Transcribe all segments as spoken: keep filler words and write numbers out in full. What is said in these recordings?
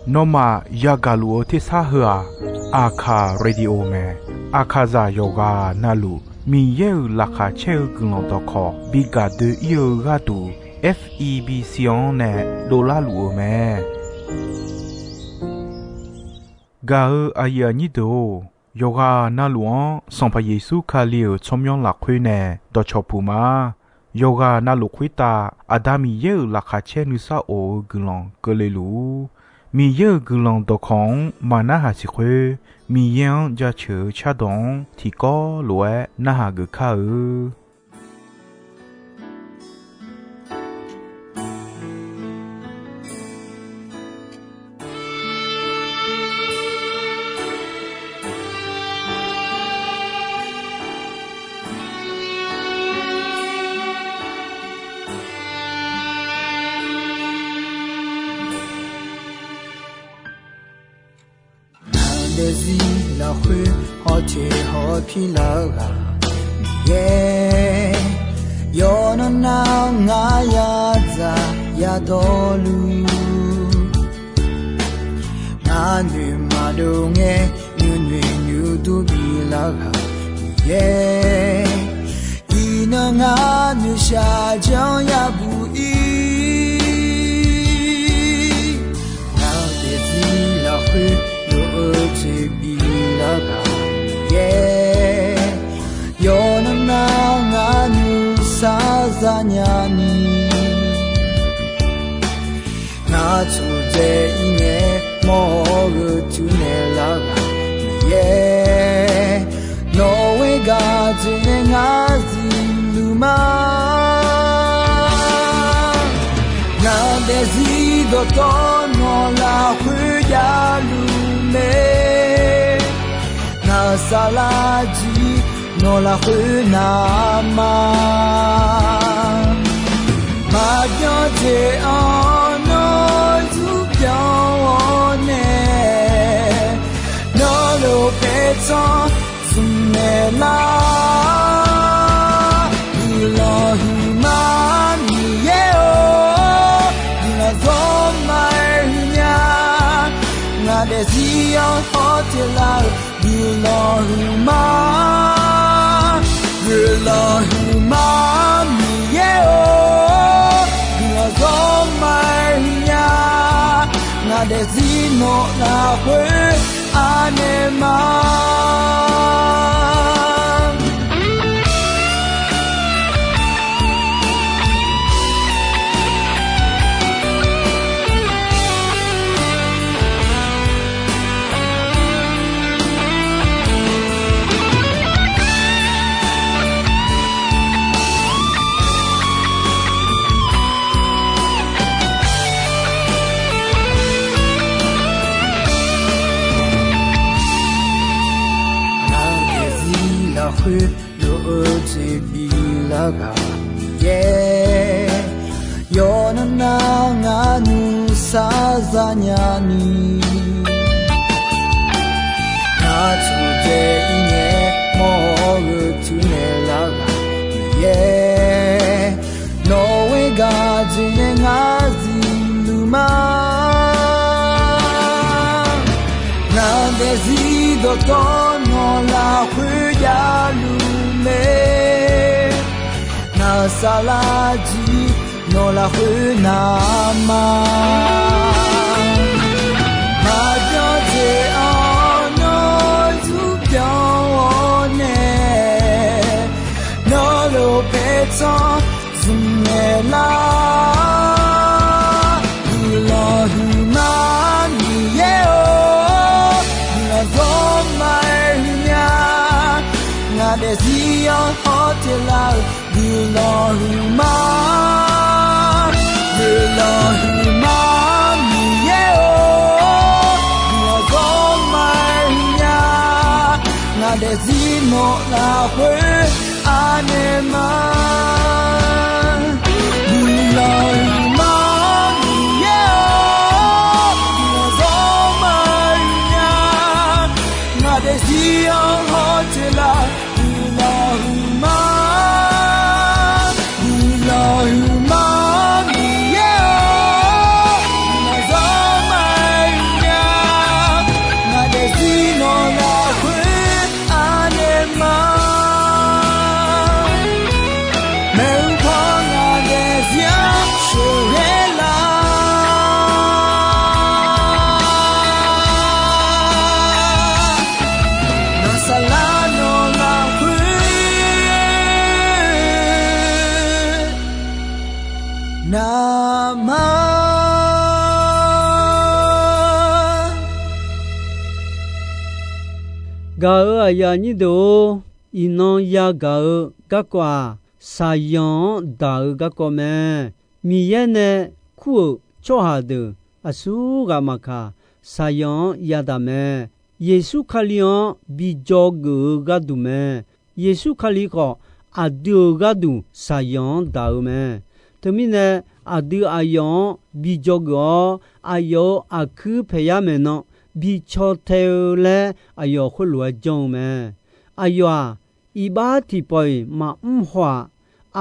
Nawmaf yagaq luf-eu tersar heu-aq, Aqkaq Radio mae. Aqkaqzaq yawqghaq navluf Miqyaer-euq laqkhaq caer-eu guiqlanq dawqkawq bi gaq doe-ir-eu gharduq, F E B C-anr nae dovlar luf-eu mae. Gaq-eu aqyuif aqnyir deuq-or, yawqghaq navluf-anr Sanqpaq Yeqsur Kali-euq tsawrmyanr lafkhoer nae dawqcawq puq ma. Yawqghaq navluf khoertav Aqda Miqyaer-euq laqkhaq caer nuisar of-eu guiqlanq keuvle luf-ur. Miqyaer-euq guiqlanq dawqkawq-anr maqnarhaq siq khoer, Miqyaer-anr jaceuq-eu cardawq-anr tiqkawv lof-aer narhaq geuf kar-eu. Ngaq daefzir lafkhoer hawteq hawpir lar-eu ghaq Miqyaer, yawqnan nar-awr ngar yadzaq yadawrluf, ngar noeq maqdov ngae nuinoeq nuidur bilar ghaq Miqyaer, iqnan ngar noeqshaq janr yabuq ir. Ngaq daefzir lafkhoer lof-eu jeq bilar ghaq Miqyaer, yawqnan nar ngar nuisar zanya ni, ngar tsofdzae ir ngae mawr-eu tuinaeq lar ghaq Miqyaer, nawq-euq gaq jeq nae ngar zifluf ma. Ngaq daefzir dawqtawvluf nawq lafkhoer javluf mae. Ngaq saflar jir nawq lafkhoer navma, maqbyan jeq-anr nawr zurbyan-awr nae, nawr lof paertsanr zmqmaeq lar. Guiqlanq huiqma Miqyaer-or, guiqlanq zawr ma-aer huiqnya. Ngaq daefzir-anr hawteq lar-euq guiqlanq huiqma, guiqlanq huiqma Miqyaer-or, guiqlanq zawr ma-aer huiqnya. Ngaq daefzir nawq lafkhoer anaeq ma. Ngaq daefzir lafkhoer lof-eu jeq bilar ghaq Miqyaer, yawqnan nar ngar nuisar zanya ni, ngar tsofdzae ir ngae mawr-eu tuinaeq lar ghaq Miqyaer, nawq-euq gaq jeq nae ngar zifluf ma. Ngaq daefzir dawqtawvluf nawq lafkhoer javluf mae. Ngaq saflar jir nawq lafkhoer navma, maqbyan jeq-anr nawr zurbyan-awr nae, nawr lof paertsanr zmqmaeq lar. Guiqlanq huiqma Miqyaer-or, guiqlanq zawr ma-aer huiqnya. Ngaq daefzir-anr hawteq lar-euq guiqlanq huiqma, guiqlanq huiqma Miqyaer-or, guiqlanq zawr ma-aer huiqnya. Ngaq daefzir nawq lafkhoer anaeq ma. Guiqlanq huiqma Miqyaer-or, guiqlanq zawr ma-aer huiqnya. Ngaq daefzir-anr hawteq lar-euq guiqlanq huiqma, guiqlanq huiqma Miqyaer-or, ma. Gaq-euq aqyuif aqnyir deuq-or, iqnan yagaq-eu garkawv-aq, shaqzanq-anr daq-eu garkawv mae. Miqyaer nae kur-euq tsawrhaq deuq aqsurghaq maqkaq, shaqzanq-anr yadaq mae. Yeqsur Kali-anr bi dzawgeuf-eu gharduq mae. Yeqsur Kali khawf, aqdui-euq gharduq shaqzanq-anr daq-eu mae. Teumirnae, aqdui aqyawf-anr bi dzawgeuf-awr, aqyawf-euq aqkuir paeqyar maeqnan bi caw tae-eu laer aqyawf khoerlof-aer janr-eu mae. Aqyawf-aq, iqbax tiqpawf-iq maqmr haw-aq.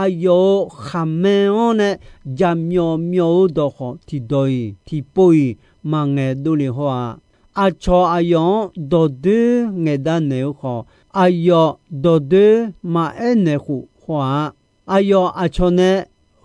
Aqyawf-euq khaqmae-anr nae jaqmyawf myawf-eu dawq khawf, tiqdawq-iq tiqpov-iq maqngaeq dovle haw-aq. Aqcawq aqyawf-anr dawqdoer ngaeqdav naeq-eu khawf, aqyawf dawqdoer maqaer naeq khof haw-aq. Aqyawf aqcawq nae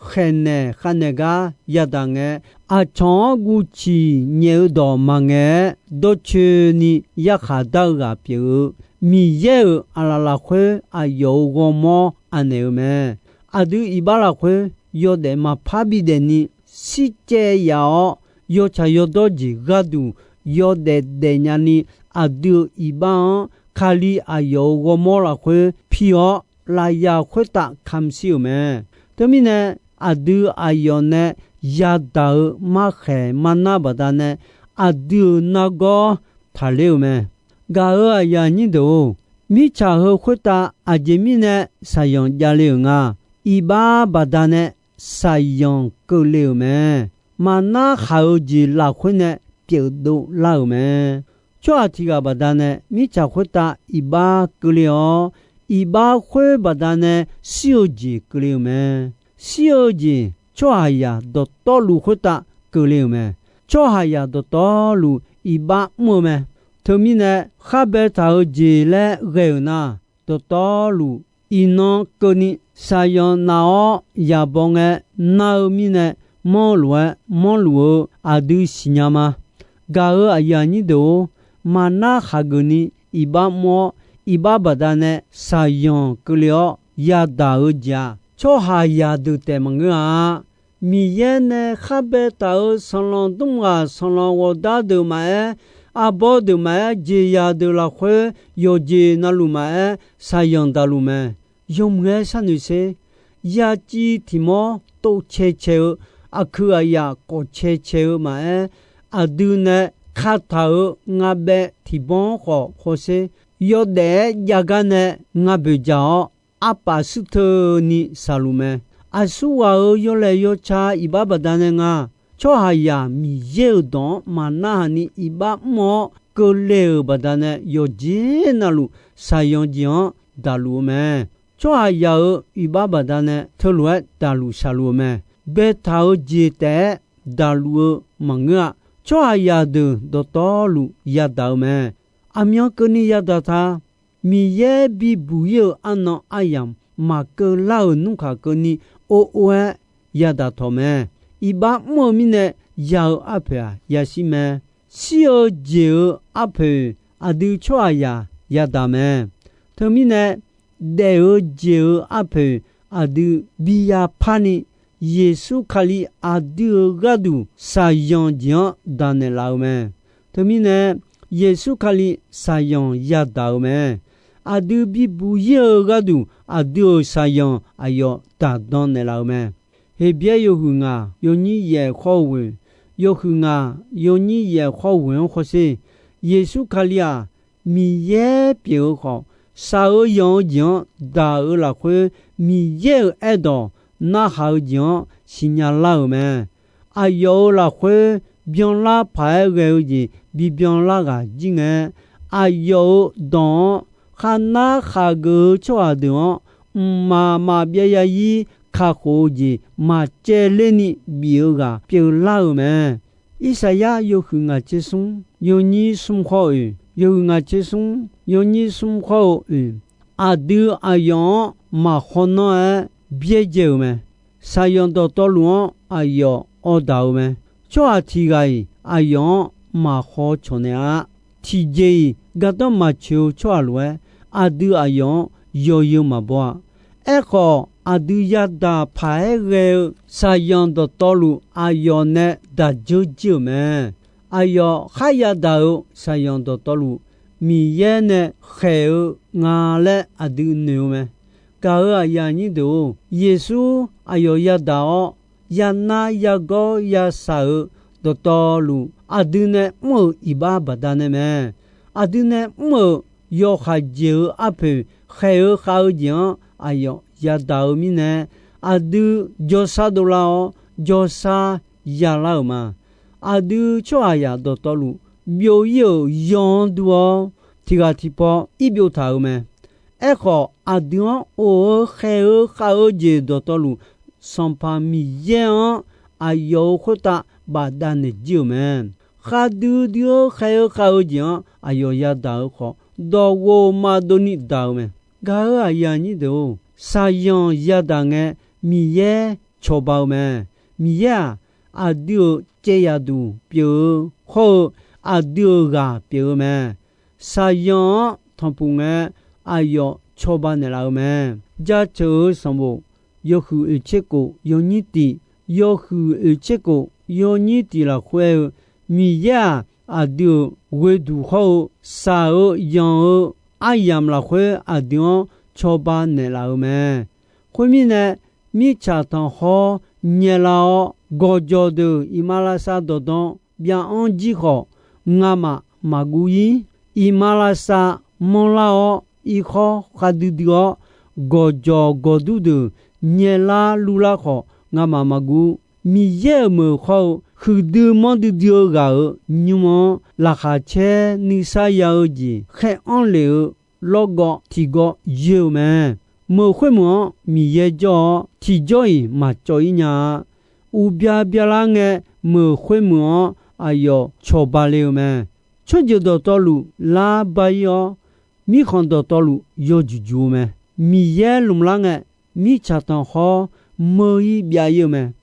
khaeqnaeq khavnaeq gar yadaq ngae, aqcawq-anr guvciq nyaef-eu dawq maqngaeq-aer, dawrcoeni yarkhaq dar-eu ghaq pyeuf-eu, Miqyaer-euq aqlaf lafkhoer aqyawf-euq ghawrmawr anaeq-eu mae. Aqdui iqbax lafkhoer yawdaef maqpar bidaef ni shircaev yaf-awr, yawtsaq yawdawr jeq gharduq yawdaef daefnya ni, aqdui-euq iqbax-anr Kali aqyawf-euq ghawrmawr lafkhoer pi-awr, lafyaq khoertav kamq shir-euq mae. Teumirnae, aqdui aqyawf nae yadaq-eu markhaeq marnar baqdanae, aqdui-euq nargawr taqler-euq mae. Gaq-euq aqyuif aqnyir deuq-or, mirtsaq heu khoertav aqjeq mirnae shaqzanq javle-euq nga. Iqbax baqdanae shaqzanq keuvle-euq mae. Maqnar khaq-eu jeq lafkhoer nae pyeufdov lar-euq mae. Tsawrhaq tiq ghaq baqdanae mirtsaq khoertav iqbax keuvle-awr, iqbax khoer baqdanae shir-eu jeq keuvle-euq mae. Shir-eu jeq tsawrhaqzaq dawqtawvluf khoertav keuvle-euq mae. Tsawrhaqzaq dawqtawvluf iqbax mr-eu mae. Teumirnae, khar baetaq-eu jeq laer ghae-euq nar, dawqtawvluf iqnan keuvni shaqzanq naf-awr yaqbaw ngae nar-eu mirnae, manrluf-aer manrluf-eu aqdui siqnya ma. Gaq-euq aqyuif aqnyir deuq-or, maqnar khaqgeuf ni iqbax mr-awr, iqbax baqdanae shaqzanq keuvle-awr yadaq-eu jeq-aq, tsawrhaqzaq deuq taef maqngeur-a. Miqyaer nae khar baetaq-euq sanqlanq dmr ghaq sanqlanq ghawqdar deuq maqaer, arbawr deuq maqaer, jeqzaq deuq lafkhoer yawqjeq navluf maqaer, shaqzanq daqluf mae. Yawmuiq-aer sharnoeq sher. Yaciv tiq mawr tov cae cae-eu, aqkuiq aqyaf kawf cae cae-eu maqaer, aqdui nae kataq-euq ngabaev tiq banr khawf hawsher. Yawdaef-aer jav gar nae ngaboeq jaq-awr, arpaf shuir teuni shaqluf mae. Aqsurghaq-euq yawlaeq yawca iqbax baqdanae nga. Tsawrhaqzaq Miqyaer-euq dawq-anr maqnarhaq ni iqbax mr-awr keuvle-euq baqdanae, yawqjeq navluf shaqzanq jeq-anr daqluf-eu mae. Tsawrhaqzaq-euq iqbax baqdanae teulof-aer daqluf shaqluf-eu mae. Baetaq-eu jeq taef-aer daqluf-eu maqngeur-a. Tsawrhaqzaq deuq dawqtawvluf yadaq-eu mae. Aqmyan keuvni yadaq ta. Miqyaer bibuq ir-eu arnan aryamq maqkeuv lar-euq nmrkhaq keuvni or or-aer yadaq tawq mae. Iqbax mr-eu mirnae ya-eu arpoeq-aq yashir mae. Shir-eu jeq-euq arpoeq aqdui tsawrhaqzaq yadaq mae. Teumirnae, daef-eu jeq-euq arpoeq aqdui bi yaparni, Yeqsur Kali aqdui-euq gharduq shaqzanq jeq-anr daqnaeq laf-eu mae. Teumirnae, Yeqsur Kali shaqzanq yadaq-eu mae. Aqdui bibuq ir-eu gharduq aqdui-euq shaqzanq aqyawf daqdan naeqlaf-eu mae. Heqbyaer yawhuiq ngaq yawnyir yaef khawr-eu ghoeq, yawhuiq ngaq yawnyir yaef khawr-eu ghoeq-anr hawsher. Yeqsur Kali-aq, Miqyaer pyeuf-eu khawf, shaq-eu yanq-eu jeq-anr daq-euq lafkhoer, Miqyaer-euq aerdawq narhaq-eu jeq-anr siqnya lar-euq mae. Aqyawf-euq lafkhoer byanlar paq-aer ghae-eu jeq bibyan lar ghaq jir ngae, aqyawf-euq dawq-anr kharnar khaqgeuf-eu tsawrhaq deuq-anr mqmaq maqbyav ya ir kakhof-eu jeq maqcaevler ni bif-eu ghaq pyeuflar-euq mae. Irsaqyar yawhuiq ngaq tser smr yawnyir smr khawr-eu oeq, yawhuiq ngaq tser smr yawnyir smr khawr-eu oeq, aqdui aqyawf-anr maqkhawr nanr-aer byaerdzae-euq mae. Shaqzanq dawqtawvluf-anr aqyawf awrdaq-eu mae. Tsawrhaq tiq ghaq-iq aqyawf-anr maqkhawr cawq naeq-a. Tiqjeq-iq gardanr maqtsoeq-eu tsawrhaq lof-aer, aqdui aqyawf-anr yawzeu maqbaw-a. Aerkhawf, aqdui yadaq paq-aer ghae-eu shaqzanq dawqtawvluf aqyawf nae daq dzeur jir-euq mae. Aqyawf khar yadaq-eu shaqzanq dawqtawvluf, Miqyaer nae khaeq-eu nga laer aqdui noeq-eu mae. Gaq-euq aqyuif aqnyir deuq-or, Yeqsur aqyawf yadaq-awr, yanar yagawr yashaq-eu dawqtawvluf, aqdui nae mr-euq iqbax baqdanae mae. Aqdui nae mr-euq yawkhav jeq-eu arpoeq khaeq-eu khav-eu jeq-anr aqyawf yadaq-eu mirnae, aqdui jawrshar dovlar-awr, jawrshar yalar-euq ma. Aqdui tsawrhaqzaq dawqtawvluf, byov-ir-euq yaw-anr dur-awr, tiq ghaq tiqpaw ir byov taq-euq mae. Aerkhawf, aqdui-anr of-eu khaeq-eu khav-eu jeq dawqtawvluf, Sanqpaq Miqyaer-anr aqyawf-euq khoertav bafdav naeq jir-euq mae. Khavdui dui-eu khaeq-eu khav-eu jeq-anr aqyawf yadaq-eu khawf, dawqghof maqdov ni daq-eu mae. Gaq-euq aqyuif aqnyir deuq-or, shaqzanq yadaq ngae, Miqyaer cawba-eu mae. Miqyaer-aq, aqdui-euq caev yaqduq pyeuf-eu hawr-eu, aqdui-euq ghaq pyeuf-eu mae. Shaqzanq-anr tanqpuq ngae, aqyawf cawba naeqlaf-eu mae. Jaceuq-eu sanqbof yawhuiq oeq tser kof yawnyir tiq, yawhuiq oeq tser kof yawnyir tiq lafkhoer-eu, Miqyaer-aq, aqdui-euq ghoeduq hawr-eu, shaq-eu yanq-eu aryamq lafkhoer aqdui-anr cawba naeqlaf-eu mae. Khoermirnae, mirtsaq tanqkhawr nyaelar-awr, gawqjawq deuq iqmalavshav dawqdan byav-anr jir khawf, ngamaf maqguv-ir. Iqmalavshav manrlar-awr, irkhawr khavdui dui-awr, gawqjawq gawqdur deuq nyaelar lurlar khawf, ngamaf maqguv. Miqyaer-euq meuq hawr-eu huiqdui manrdui dui-eu ghaq-euq nymr-anr laqkhaq caer nuisar ya-eu jeq khaer-anr lef-eu lawrgawv tiqgawv yoer-eu mae. Meuq khoermeuq-anr Miqyaer jawr-awr, tiqjawr-iq maqcawv-ir nya-a. Uqbya byalar ngae, meuq khoermeuq-anr aqyawf cawba le-eu mae. Tsawrjeuq dawqtawvluf lar bar-ir-awr, mirkhanq dawqtawvluf yawjuq juq-eu mae. Miqyaer lmqlar ngae, mirtsaq tanqkhawr meur-ir byav-ir-eu mae.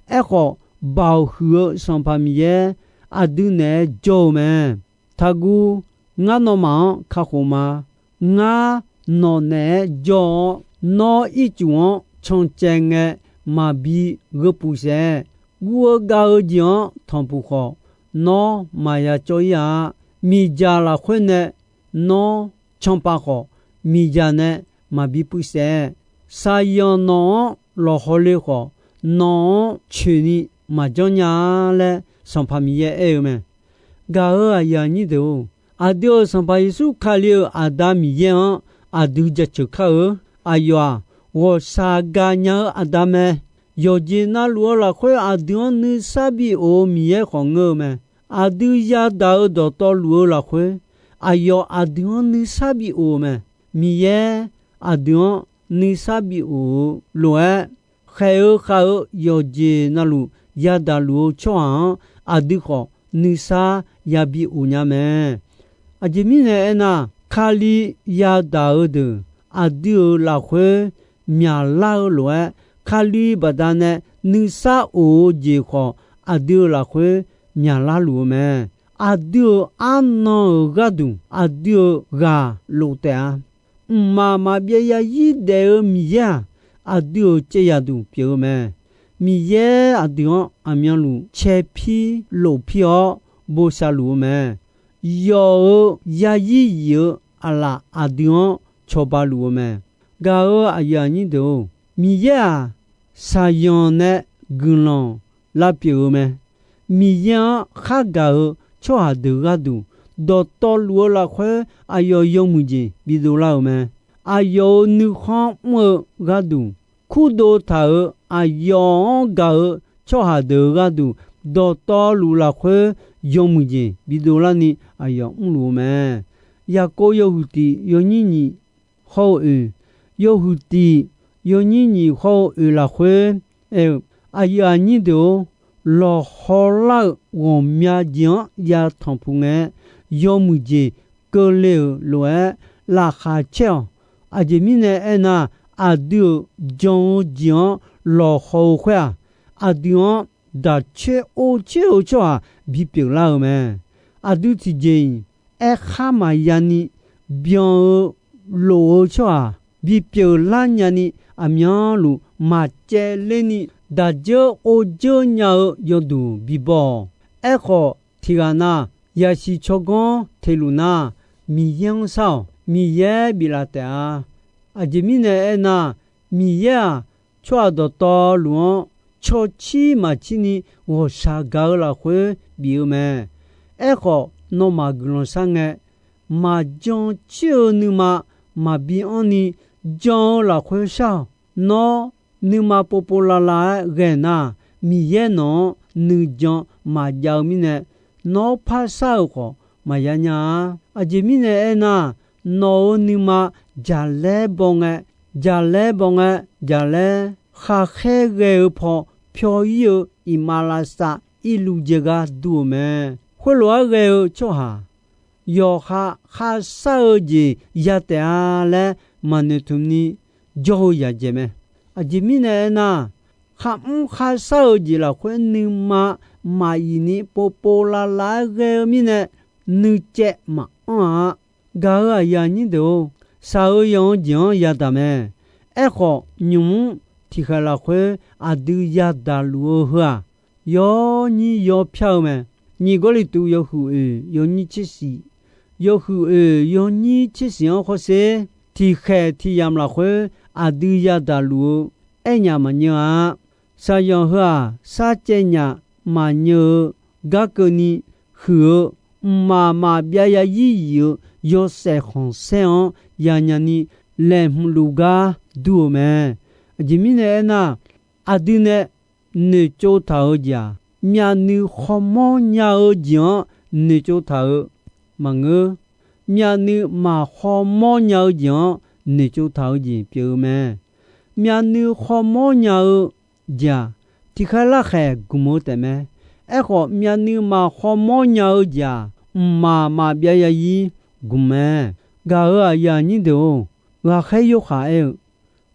Aerkhawf, baoq huiq-eu Sanqpaq Miqyaer aqdui naeq-aer jawr-eu mae. Taqguv, ngar nawmaf-anr kakhof ma. Ngar nawq naeq-aer jawr-awr, nawr ircuf-anr cancaev ngae maqbi gheu puq saef. Guv-eu gav-eu jeq-anr tanqpuq khawf, nawr maqya cawv-ir-a. Miqdzaq lafkhoer nae nawr canpav khawf, miqdzaq nae maqbi puiv saef. Shaqzanq nawq-anr lawqhaw le khawf, nawq-anr coeqni maqjanr nya-a laer Sanqpaq Miqyaer aer-eu mae. Gaq-euq aqyuif aqnyir deuq-or, aqdui-euq Sanqpaq Yeqsur Kali-euq Aqda Miqyaer-anr aqdui jaceuq kar-eu. Aqyawf-aq, ghawqshaq gaqnya-eu Aqda mae. Yawqjeq navluf-eu lafkhoer aqdui-anr nuisar bi of-eu Miqyaer khawf ngeur-eu mae. Aqdui yadaq-eu dawqtawvluf-eu lafkhoer, aqyawf aqdui-anr nuisar bi of-eu mae. Miqyaer aqdui-anr nuisar bi of-eu lof-aer, khaeq-eu khav-eu yawqjeq navluf yadaq luf-eu tsawrhaq-anr aqdui khawf nuisar yabi of nya mae. Aqjeq mirnae aernar, Kali yadaq-eu deuq aqdui-euq lafkhoer myaqlar-eu lof-aer, Kali baqdanae nuisar of-eu jeq khawf aqdui-euq lafkhoer myaqlar luf-eu mae. Aqdui-euq arnan-euq gharduq aqdui-euq ghaq lof taef-a. Mqmaq maqbyav yazir daef-eu Miqyaer-aq, aqdui-euq caev yaqduq pyeuf-eu mae. Miqyaer aqdui-anr aqmyanluf caepir lofpir-awr bosav luf-eu mae. Yawf-euq yazir yif-eu aqlaf aqdui-anr cawba luf-eu mae. Gaq-euq aqyuif aqnyir deuq-or, Miqyaer-aq, shaqzanq nae guiqlanq lavpyeuf-eu mae. Miqyaer-anr khargaq-euq tsawrhaq deuq gharduq, dawqtawvluf-eu lafkhoer aqyawf yawmuiq jeq bidov lar-euq mae. Aqyawf-euq nuikhanr mr-eu gharduq, kurdov taq-euq aqyawf-anr gaq-eu tsawrhaq deuq-euq gharduq, dawqtawvluf lafkhoer yawmuiq jeq bidov larni aqyawf mrluf-eu mae. Yaqkov yawhuiq tiq yawnyir nyiq hawr-eu oe, yawhuiq tiq yawnyir nyiq hawr-eu oe lafkhoer aer-eu, aqyuif aqnyir deuq-or, lawqhaw lar-eu ghawqmya jeq-anr yatanq puq ngae, yawmuiq jeq keuvle-euq lof-aer laqkhaq caer-awq. Aqjeq mirnae aernar, aqdui-euq jan-eu jeq-anr lawqhaw-eu khoer-aq, aqdui-anr daq coer or coer-eu tsawrhaq bipyeuf lar-eu mae. Aqdui tiqjeq-iq aerkhar maqya ni byan-eu lof-eu tsawrhaq bipyeuf lar nyani, aqmyanluf maqcaevler ni, daq dzeur or dzeur nya-eu yawduq bibaw-awq. Aerkhawf, tiqghaq na, yasiq tsawrganr teqluf nar, Miqyaer-anr shar-awq. Miqyaer biflaf taef-a. Aqjeq mirnae aernar, Miqyaer-aq, tsawrhaq dawqtawvluf-anr cawcir maqcir ni ghawqshaq gaq-eu lafkhoer bif-eu mae. Aerkhawf, nawmaf guiqlanq shar ngae, maqjan cir-eu nuima maqbi anr ni, jan-eu lafkhoer shar-awq. Nawr nuima povpov lavlav-aer ghae nar, Miqyaer nawq-anr nuijan maqjav-eu mirnae, nawr par shar-euq khawf maqya nya-a. Aqjeq mirnae aernar, nawq-euq nuima jaqlaer baw ngae, jaqlaer baw ngae, jaqlaer khaqkhaer ghae-eu paw pyawr-ir-eu iqmalavshav irluf jaegar dur-euq mae. Khoerlof-aer ghae-eu tsawrhaq yawqha kharshar-eu jeq ya taef-a laer maqnoeq tmq ni jawr-eu yaqjeq mae. Aqjeq mirnae aernar, kharmr kharshar-eu jeq lafkhoer nuima maqyif ni povpov lavlav-aer ghae-eu mirnae, nuicaev maqanr-a. Gaq-euq aqyuif aqnyir deuq-or, shaq-eu yanq-eu jeq-anr yadaq mae. Aerkhawf, nymq-mr tiqkhaeq lafkhoer aqdui yadaq luf-eu heu-aq, yawnyir yawpyar-eu mae. Nyiq Gawrliqtu yawhuiq oeq yawnyir tser shiq, yawhuiq oeq yawnyir tser shiq-anr hawsher, tiqkhaeq tiqyamq lafkhoer aqdui yadaq luf-eu aernyaf maqnyeuv-a. Shaqyanq heu-aq, sarcaev nyaf maqnyeuv-eu gar keuvni huiq-eu, mqmaq maqbyav ya yir yif-eu yawshaef khanqsaer-anr yanya ni laeqhmq luf gar dur-eu mae. Aqjeq mirnae aernar, aqdui nae noeqtsov taq-eu jeq-aq, myavnuiv khawmawr nya-eu jeq-anr noeqtsov taq-eu maqngeur. Myavnuiv maq khawmawr nya-eu jeq-anr noeqtsov taq-eu jeq pyeuf-eu mae. Myavnuiv khawmawr nya-eu jeq-aq, tiqkhaer larkhaeq gmq-eu taef mae. Aerkhawf, myavnuiv maq khawmawr nya-eu jeq-aq, mqmaq maqbyav ya yir gmq mae. Gaq-euq aqyuif aqnyir deuq-or, ghaqkhaer yawkhav aer-eu,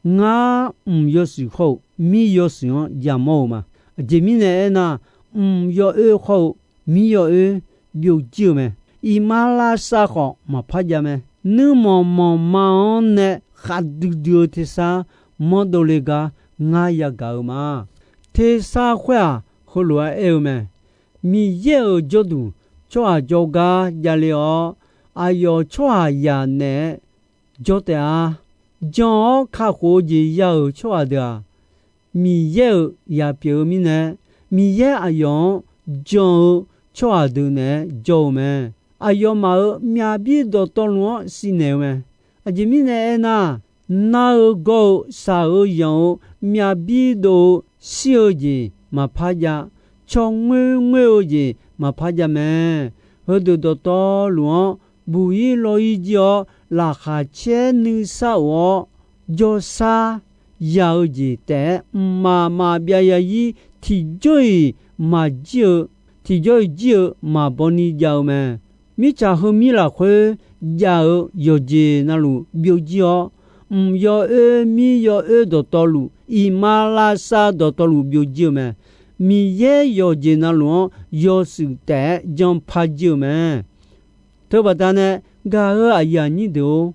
ngar mq yawshuif khawr-eu mir yawshuif-anr yamawr-eu ma. Aqjeq mirnae aernar, mq yawoer khawr-eu mir yawoer byovjir-eu mae. Iqmalavshav khawf maqpar jav mae. Nuirmanq manqma-anr nae khavdui dui-eu tersar mawrdov le gar ngar yagaq-eu ma. Tersar khoer-aq, heulof-aer aer-eu mae. Miqyaer-euq jawrduq tsawrhaq jawrgar javle-awr, aqyawf tsawrhaqzaq naeq-aer jawr taef-a. Jan-awr kakhof-eu jeq ya-euq tsawrhaq deuq-aq, Miqyaer-euq zaq pyeuf-eu mirnae, Miqyaer aqyawf-anr jan-eu tsawrhaq deuq naeq-aer jawr-eu mae. Aqyawfmaf-euq myavbir dawqtawvluf-anr sivnaeq-eu mae. Aqjeq mirnae aernar, nar-eu gawr-eu shaq-eu yanq-eu myavbir dov-eu shir-eu jeq maqpar jav, tsawrngoer ngoer-eu jeq maqpar jav mae. Heudeuq dawqtawvluf-anr buq-ir law-ir jir-awr, laqkhaq caer nuisar of-awr, jawrshar ya-eu jeq taef-aer mqmaq maqbyav ya yir, tiqjawr-iq maqjir-eu, tiqjawr-iq jir-eu maqbaw ni jav-eu mae. Mirtsaq heumir lafkhoer jav-eu yawqjeq navluf byovjir-awr, mq yawoer mir yawoer dawqtawvluf, iqmalavshav dawqtawvluf byovjir-eu mae. Miqyaer yawqjeq navluf-anr yawshuif taef-aer janpar jir-eu mae. Teubaqda nae gaq-eu aqyuif aqnyir deuq-or,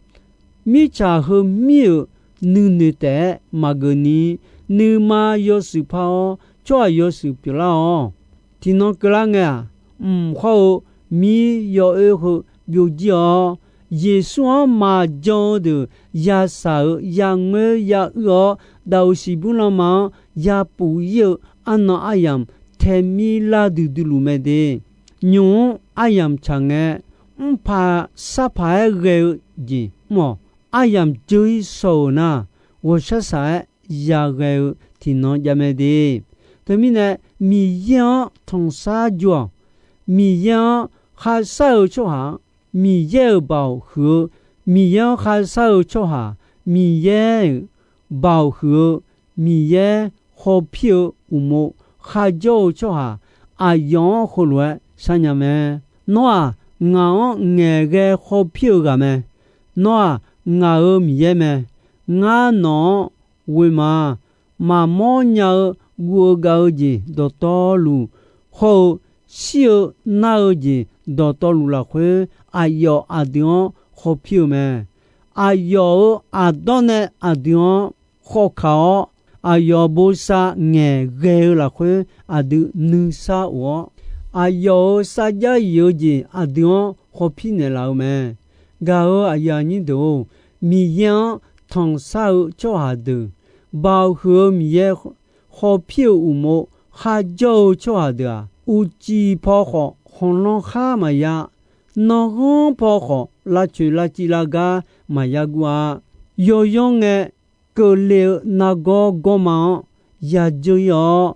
mirtsaq heumir-euq nuinoeq taef-aer maqgeuf ni, nuima yawshuif par-awr tsawrhaq yawshuif pyeuflar-awq. Tiqnan keuvlar ngae-aq, mq hawr-eu mir yawoer heu byovjir-awr, Yeqsur-anr maqjan-eu deuq yashaq-euq yangoer ya uir-awr, daquq siqbur lanma-anr yapuf ir-eu arnan aryamq taemir lar duidui luf mae de. Nymq-mr aryamq tsaq ngae, mrpaq sarpaq-aer ghae-eu jeq mr-awq. Aryamq dzeur-ir shaw-euq nar, ghawqshaq shaq-aer yaghae-eu tiqnan jav mae de. Teumirnae, Miqyaer-anr tanqsar jur-awq. Miqyaer-anr kharshar-eu tsawrhaq-anr, Miqyaer-euq baoq huiq-eu, Miqyaer-anr kharshar-eu tsawrhaq, Miqyaer-euq baoq huiq-eu, Miqyaer hawpir-eu uqmov kharjawr-eu tsawrhaq, aqyawf-anr heulof-aer sharnya mae. Nawr-aq, ngaq-anr ngaeqghae hawpir-eu ghaq mae. Nawr-aq, ngaq-euq Miqyaer mae. Ngar nawq-anr ghoe ma. Maqmawr nya-eu guv-eu gav-eu jeq dawqtawvluf, hawr-eu shir-eu nar-eu jeq dawqtawvluf lafkhoer, aqyawf aqdui-anr hawpir-eu mae. aqyawf-euq aqdawr nae aqdui-anr khawf kaq-awr, aqyawf bosav ngaeqghae-eu lafkhoer aqdui nuisar of-awr, aqyawf-euq sarjax yif-eu jeq aqdui-anr hawpir naeqlaf-eu mae. Gaq-euq aqyuif aqnyir deuq-or, Miqyaer-anr tanqsar-eu tsawrhaq deuq, Baoq huiq-eu Miqyaer hawpir-euq uqmov kharjawr-eu tsawrhaq deuq-aq, uqcif paw khawf khanqlanr khar maqya, nanrghanr paw khawf lavcoeq lavciv lavgar maqya guv-a. Yawyanr ngae, keuvle-eu nargawr gawrma-anr yadzeur ir-awr,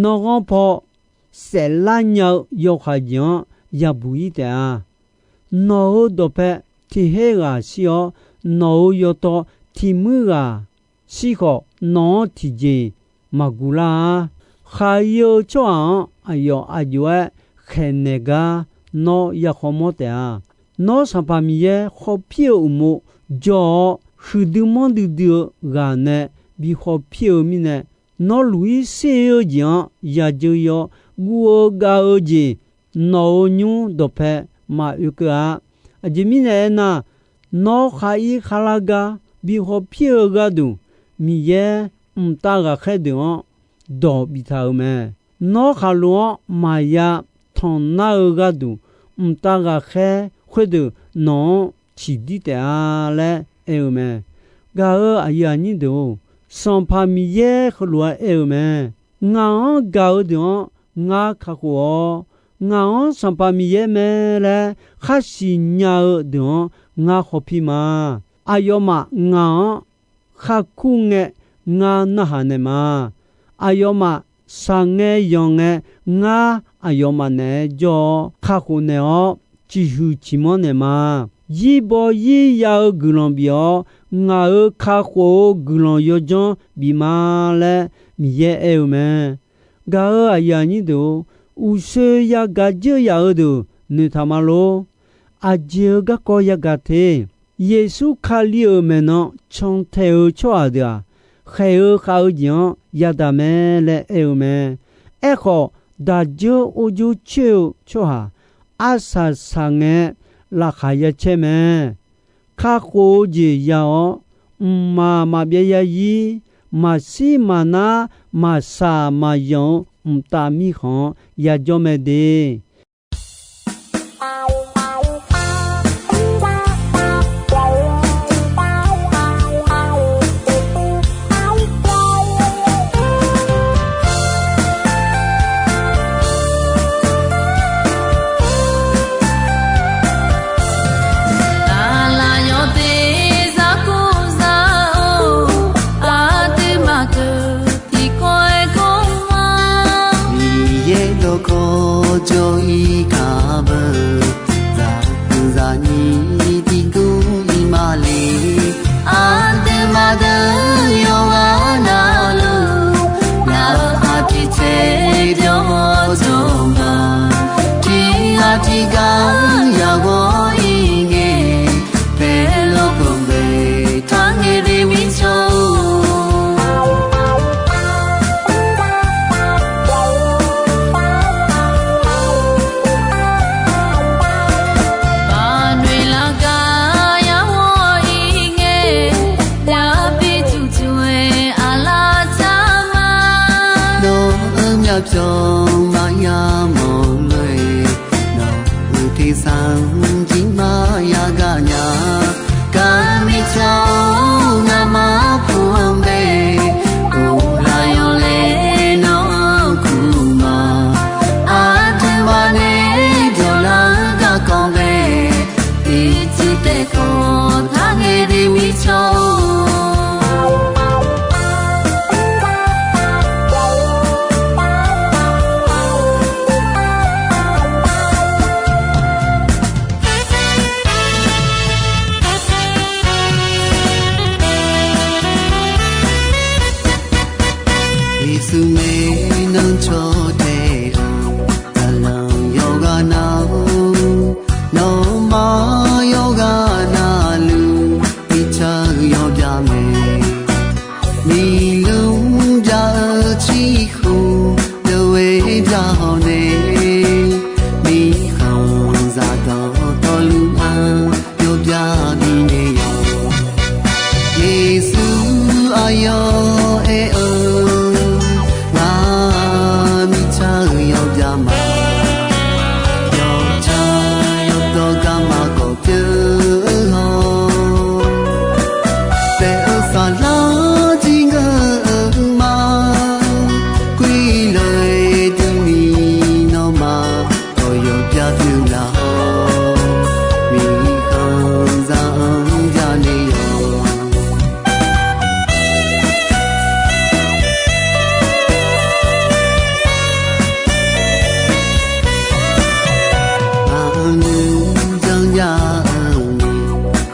nanrghanr paw saeflar nya-eu yawkhav jeq-anr yabuq ir taef-a. Nawq-euq dawqpae tiq her ghaq shir-awr, nawq-euq yawtaw tiq muir ghaq shir khawf, nawq-anr tiqjeq maqguq lar-a. Khaq-ir-eu tsawrhaq-anr aqyawf aq jov-aer khaeqnaeq gar nawr ya khawmawr taef-a. Nawr Sanqpaq Miqyaer hawpir-eu uqmov jawr-awr, huiqdui manrdui dui-eu ghaq nae bi hawpir-eu mirnae, nawr luq-ir ser-eu jeq-anr yadzeur ir-awr, guv-eu gav-eu jeq nawq-euq nymr dawqpae maqoe keuv-a. Aqjeq mirnae aernar, nawr khar-ir khar lar gar bi hawpir-eu gharduq, Miqyaer mqtav ghaqkhaer deuq-anr dawq biftaq-euq mae. Nawr khaqlo-anr maqya tanqnar-eu gharduq, mqtav ghaqkhaer khoerdeuq nawq-anr ciqdir taef-a laer aer-eu mae. Gaq-euq aqyuif aqnyir deuq-or, Sanqpaq Miqyaer heulof-aer aer-eu mae. Ngaq-anr gaq-eu deuq-anr ngar kakhof-awr, ngaq-anr Sanqpaq Miqyaer mae laer khar siqnya-eu deuq-anr ngar hawpir ma. Aqyawfmaf ngaq-anr khar kur ngae, ngar narhaq naeq ma. Aqyawfmaf shaqngae yanqngae, ngar aqyawfmaf naeq-aer jawr-awr kakhof naeq-awr, ciqhuiq ciqmanr naeq ma. Zirbaw zir ya-eu guiqlanq bif-awr, ngaq-euq kakhof-eu guiqlanq yawdzanr bif ma laer Miqyaer aer-eu mae. Gaq-euq aqyuif aqnyir deuq-or, uqshoe yagaq dzeur yaf-eu deuq noeqtaq ma lor. Aqjeq-euq garkawv yagaq te. Yeqsur Kali-euq maeqnan cantae-eu tsawrhaq deuq-aq, khaeq-eu khav-eu jeq-anr yadaq mae laer aer-eu mae. Aerkhawf, daqdzeur ordzur coer-eu tsawrhaq arsaq saqngae laqkhaq ya caer mae. Kakhof-eu jeq ya-awr, mqmaq maqbyav ya zir, maqshir maqnar, maqsaq maqyanq-eu mqtav mirkhanq-anr yajawr mae de. Aqlaf yawteq zar kur zar-or, aqduimaf deuq tiqkawv-aer kawv ma. Miqyaer dawqkawq jawr-ir kaq beu, zaqkuq zaqnyir tiqdur ir ma le. Aqduimaf deuq yawqghaq navluf, ngaq-euq aqtiq tser byawr-awr jawr ma. Tiq ghaq tiq ghaq yaqghawq ir ngae, paerlof peuq bae taq ngae de mirtsawr-or. Baqnoeq laf gar yaqghawq ir ngae, yabi tuqtuq-aer aqlaf tar ma. Nawq-euq myavpyawq maqya mawq lof-aer, nawq-euq tersar-anr jir maqya gaq nya. Gar mirtsaq-or, ngamaf kur-anr bae, ghoflar yawlaeq nawq-anr kur ma. Aqduimaf nae dawqlar-eu garkawv bae, ircuf taef kawv taq ngae de mirtsawr-or. Yeqsur nae nan caw tae-eu, zaqlanq yawqghaq nav-or, nawmaf yawqghaq navluf, mirtsaq yawbya mae. Miqluf bya-eu ciqkhof deuq-aer bya-awr nae, mirkhanqzaq dawqtawvluf-anr yawbya bifnaeq-awq. Yawqjawr ma, yawqjawr yawqdawr garma kawf pyeuf-eu hawr, taef-eu saflar jir ngeur-eu ma. Khoerlof-aer durni nawmaf kawf yawf byav pyeuf laf-awr, miqkhanq zaq-anr jale-awq. Aqnuir janrjav-eu ni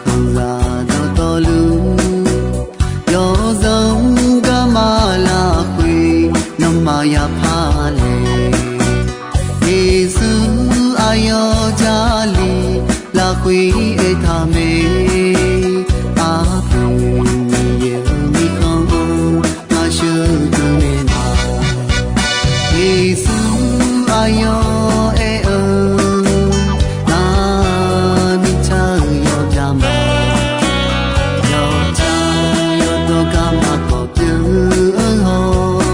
khanqzaq dawqtawvluf, yawzanr garma lafkhoer nawmaf yapar laeq. Yeqsur aqyawf Jarlif lafkhoer aertaq mae. Aqpoeq Miqyaer-euq mirkhanq-anr ngaq sheuqdui naeq ma. Yeqsur aqyawf aer-eu, nar mirtsaq-euq yawqjawr ma, yawqjawr yawqdawr garma kawf pyeuf-eu hawr,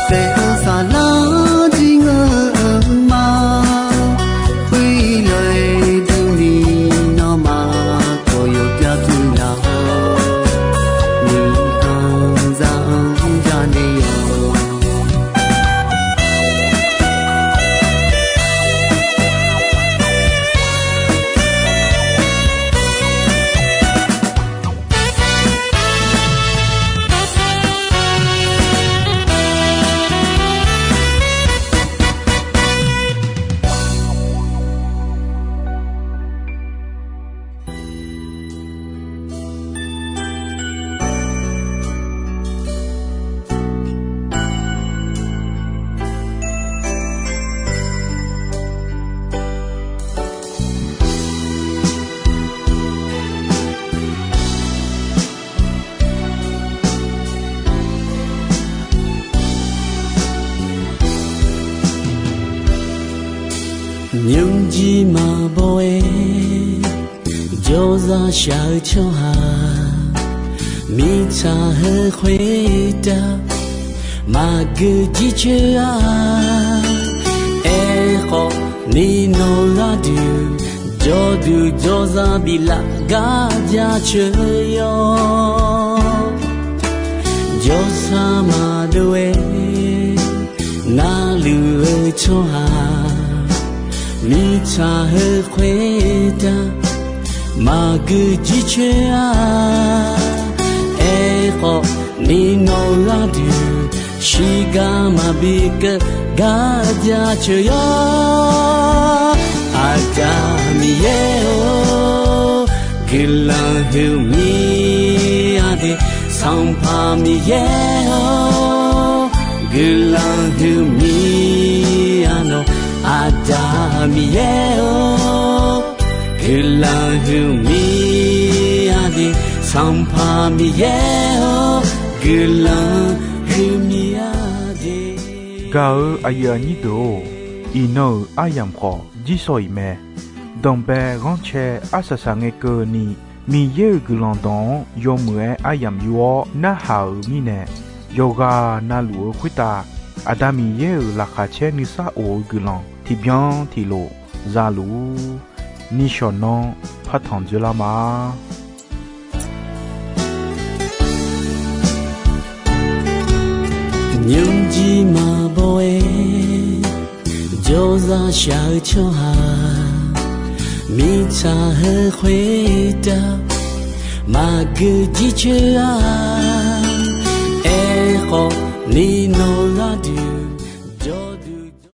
taef-eu saflar jir ngeur-eu ma. Khoerlof-aer durni nawmaf kawf yawf byav pyeuf laf-awr, miqkhanq zaq-anr jale-awq. Nymrjir maqbaw-aer jawrzaq shaq-eu tsawrhaq, mirtsaq heu khoertav maqgeu jircoer-a. Aerkhawf ni nawq-eu gharduq jawrduq jawrzaq biflaf gar jaceuq yawr. Jawrsar maqdov-aer navluf-eu tsawrhaq, mirtsaq heu khoertav maqgeu jircoer-a. Aerkhawf ni nawq-eu gharduq shiqgar maqbi keuv gar jaceuq yawr. Aqda Miqyaer-or, guiqlanq huiqmya de. Sanqpaq Miqyaer-or, guiqlanq huiqmya nawq. Aqda Miqyaer-or, guiqlanq huiqmya de. Sanqpaq Miqyaer-or, guiqlanq huiqmya de. Gaq-eu aqyuif aqnyir deuq-or, iqnan-euq aryamq khawf jirsawq iq mae. Danqbae ghanrcae arsaq saq ngae keuvni, Miqyaer-euq guiqlanq dawq-anr yawmuiq-aer aryamq yur-awr narhaq-euq mirnae, yawqghaq navluf-eu khoertav Aqda Miqyaer-euq laqkhaq caer nuisar of-eu guiqlanq tiqbyan tiqlof za luf-ur. Nishawq nanr partanq dzoerlar ma. Nymrjir maqbaw-aer jawrzaq shaq-eu tsawrhaq, mirtsaq heu khoertav maqgeu jircoer-a. Aerkhawf ni nawq-eu gharduq